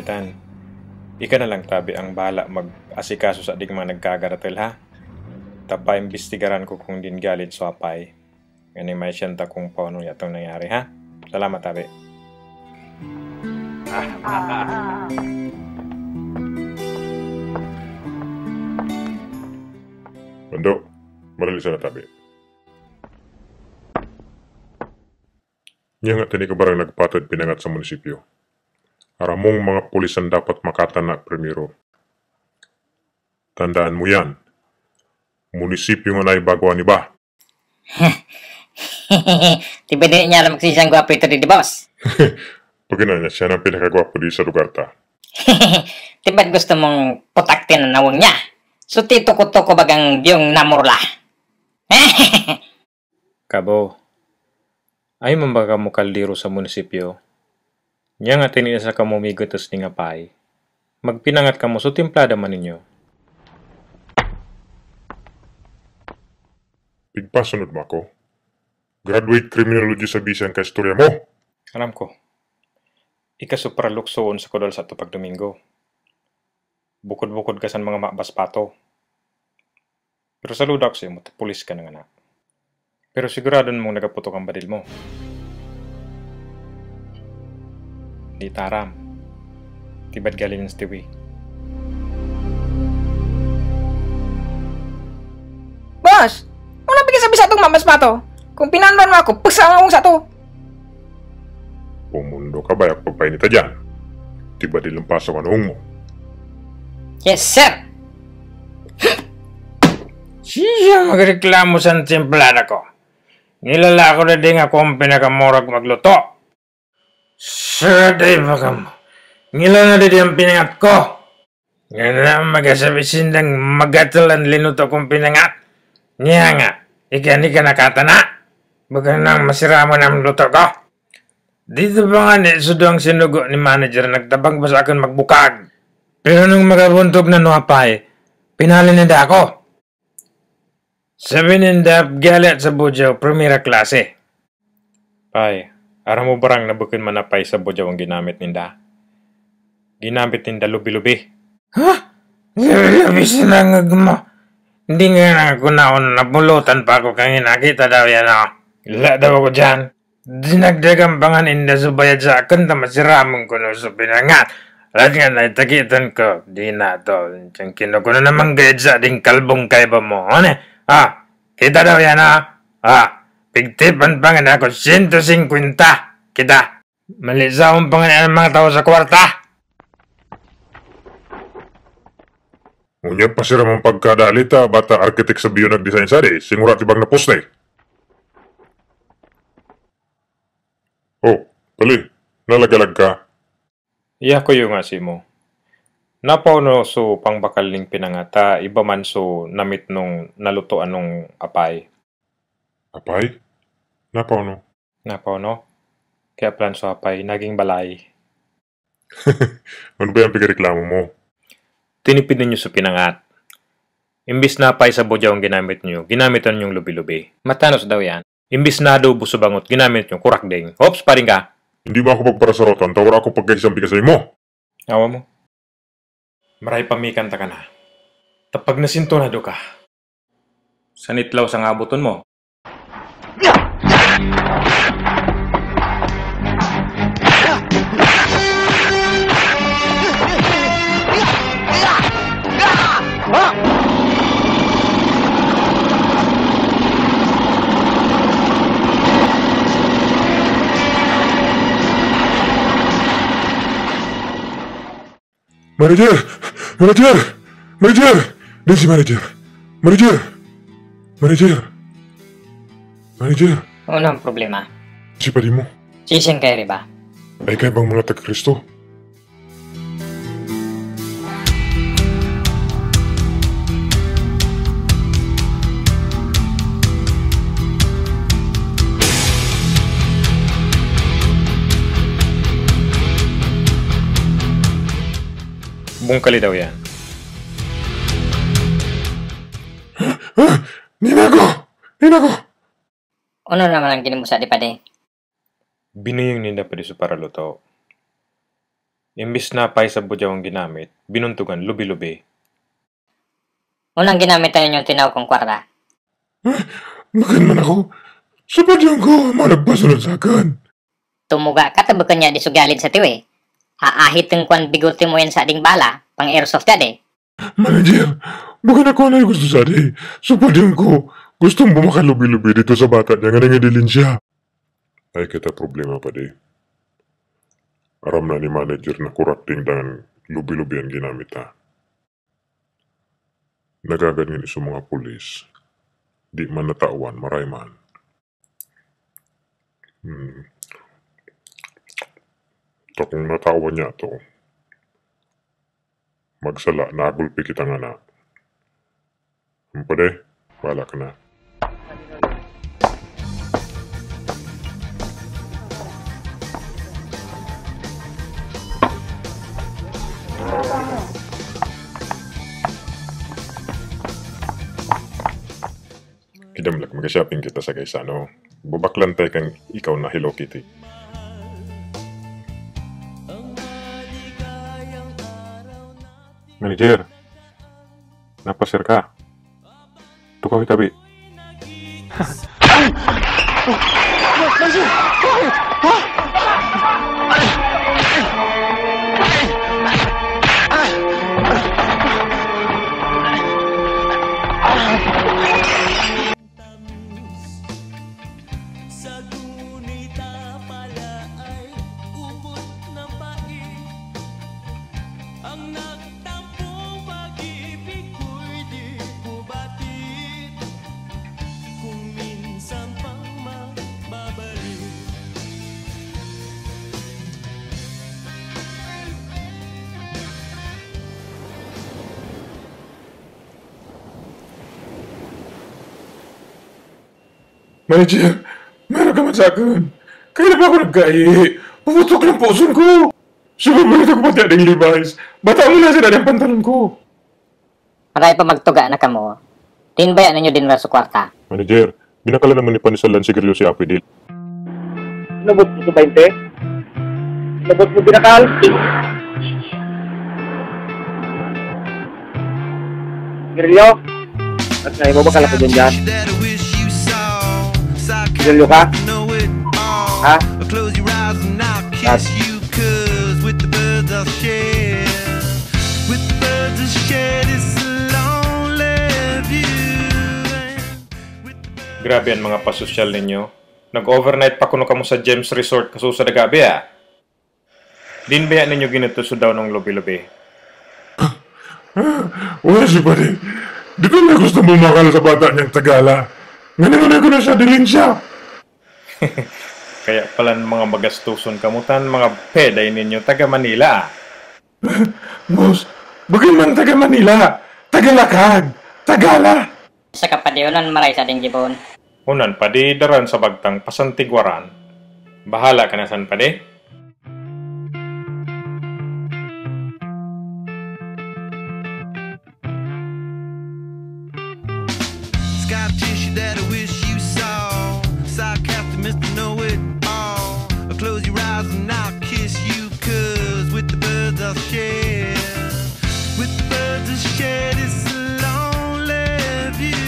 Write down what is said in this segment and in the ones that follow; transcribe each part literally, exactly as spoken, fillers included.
Tan, ika na lang tabi ang bahala mag-asikaso sa digmang nagkagaratel, ha? Ta paimbestigaran ko kung din galin so apay. Nganing maisyan ta kung paano atong nangyari, ha? Salamat, tabi. Mando, marali sana tabi. Niya nga tini ka barang nagpatod pinangat sa munisipyo. Aram mong mga pulis ang dapat makatana primero. Tandaan mo yan. Munisipyo nga naibago an iba. Tiba di niya alam kung siyang gwapo ito di, di, boss? Pagkana niya, siya ang pinakagwapo di sa lugar ta. Tiba gusto mong putaktin ang nawong niya? So, tituko-tuko bagang biyong namurla. Kabo, ay man ba kamo kaldero sa munisipyo? Nya nga tini na sa kamo migotos ning apay. Magpinangat kamo so timplada man ninyo. Pigpasunod mo ako. Graduate criminology sa bisan ka istorya mo. Aram ko. Ika supraluksoon sa kudal sa tupag Domingo. Bukod-bukod ka san mga mabas pato. Pero saludo ako sa imo, ta pulis ka na ngana. Pero siguradon mong nagaputok ang badil mo. Di ta aram. Tibad galing ng Stewie. Boss! Ano pigkasabi sa atong mamas pa to? Kung pinandoan mo ako, pagsa ang sa to! Pumundo ka ba, yak pagpainita dyan? Tibad ilang paso ka noong mo. Yes, sir! Siya magreklamo sa timplada ko. Ngilala ko na di nga kung pinakamurag magluto. Sir, day ba ka mo? Ngilala na di ang pinangat ko. Nga na magasabi sindang magatalan linuto kong pinangat. Niya nga, ika ni ka nakatana. Baga nang masiraman ang luto ko. Dito pa nga ni sudong sinugo ni manager nagtabang pa sa akin magbukag. Pero nung magabuntog na nuhapay, pinali na ako. Sabi ninda, galit sa Bujao, primera klase. Pay, aram mo barang na bukod man na pay sa Bujao ang ginamit ninda? Ginamit ninda lubi-lubi. Ha? Lubi-lubi sinangag mo? Hindi nga na ako naon, nabulutan pa ako kang nakita daw yan, oh. Wala daw ako dyan. Dinagdagan pa nga ninda sa bayad sa akin, ta masiramon ko no sa pinangat. Lahat nga naitakitan ko, di na to. Diyan kinukuha na naman gayad sa ding kalbong kaiba mo. Ano? Ah, kita daw yan, ah. Ah, pigtipan pa nga na ako, siyento singkwenta. Kita. Malisaon pa nga ang mga tao sa kwarta. Ngunyan pa siya naman pagkadalita, bata arkitek sa biyo nagdesign sa di, singura tibang na poste. Oh, pali, nalagalag ka. Iya ko yung asimo. Napauno so pangbakal ning pinangata, iba man so namit nung naluto anong apay. Apay? Napauno? Napauno? Kaya plan so apay, naging balay. Ano ba yung pagreklamo mo? Tinipid ninyo sa pinangat. Imbis na apay sa bodyaw ang ginamit nyo, ginamit ninyong lubi-lubi. Matanos daw yan. Imbis na adobo sa bangot, ginamit nyo, kurakdeng. Hops, paring ka! Hindi mo ako pagparasarotan, ta wala ako pagkaisang bigas sa imo. Awa mo. Maray pamikan ta ka na. Tapag nasintonado ka. Sa nitlaw sa ngabuton mo. Manager! Manager! Manager! Din si manager! Manager! Manager! Manager! Ano ang problema? Si padi mo. Siising kayo, di ba? Ay kayo bang mga taga-Kristo? Bungkali daw yan. Ah! Nina ko! Nina ko! Ano naman ang ginimusa di padi? Biniyong ninda pa di sa paraluto. Imbis na paisabot niya akong ginamit, binuntugan lubi-lubi. Unang ginamit na ninyong tinaw kong kwarta. Makan man ako. Sa padyang ko, mga nagpasunod sa akin. Tumuga ka, tabukan niya di sugyalid sa tiwi. Haahit ng kwan bigote mo yan sa ding bala, pang airsoft yan eh. Manager, baga na ko na gusto sa di. Sa padyang ko, gustong bumakalubi-lubi dito sa bata niya nga nangidiling siya. Ay kita problema pa di. Aram na ni manager na kurak ding dangan lubi-lubi ang ginamit ha. Nagagad ngani sa mga pulis, di man natawan, maray man. Hmm. Ta kung natawan niya to, magsala, nagulpi kita ngana. Ang pwede, wala ka na. Kidamlak, mag-shopping kita sa Gaisano. Bubaklan tayo kan ikaw na Hello Kitty. Manager, napasir ka. Tukaw itabi. Manager, meron ka man sa akin. Kaya na pa ako nagkaihi. Pumutok ng puson ko. Sugod mo na ito kapatid ding Levi's. Bata mo na sila ng pantalon ko. Maray pa magtuga na kamo. Din baya ninyo dinara sa kwarta? Manager, binakalan naman ni Panisalan sigarilyo si Apo Idil. Inabot mo sa baynte? Inabot mo binakal? Sigarilyo? At na, ibabakal ako dyan dyan. Sigarilyo ka? Ha? At Grabe an mga pasosyal ninyo. Nag-overnight pa kuno kamo sa Gems Resort kasusa daga abi, ah. Din baya ninyo ginuto so daw ng lubi-lubi? Wala si pare. Di ko na gusto bumakal sa bata niyang Tagala. Nganingunay ko na siya, dilin siya. Kaya palan mga magastoson kamo tan mga peday ninyo taga Manila, ah. Boss, bugin man taga Manila, taga Lakag, Tagala. Saka padiyonan maray sa ding gibon. Unan padi daran sa bagtang pasantigwaran. Bahala ka na san padi? Scar tissue that I wish you saw. Sarcastic, Mister Know It All. I'll close your eyes and I'll kiss you. Cause with the birds I'll share. With the birds I'll share this lonely view.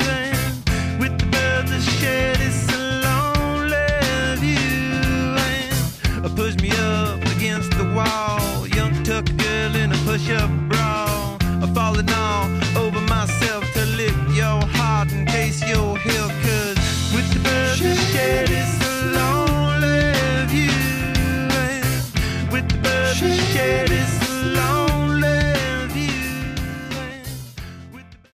And with the birds I'll share this lonely view. And push me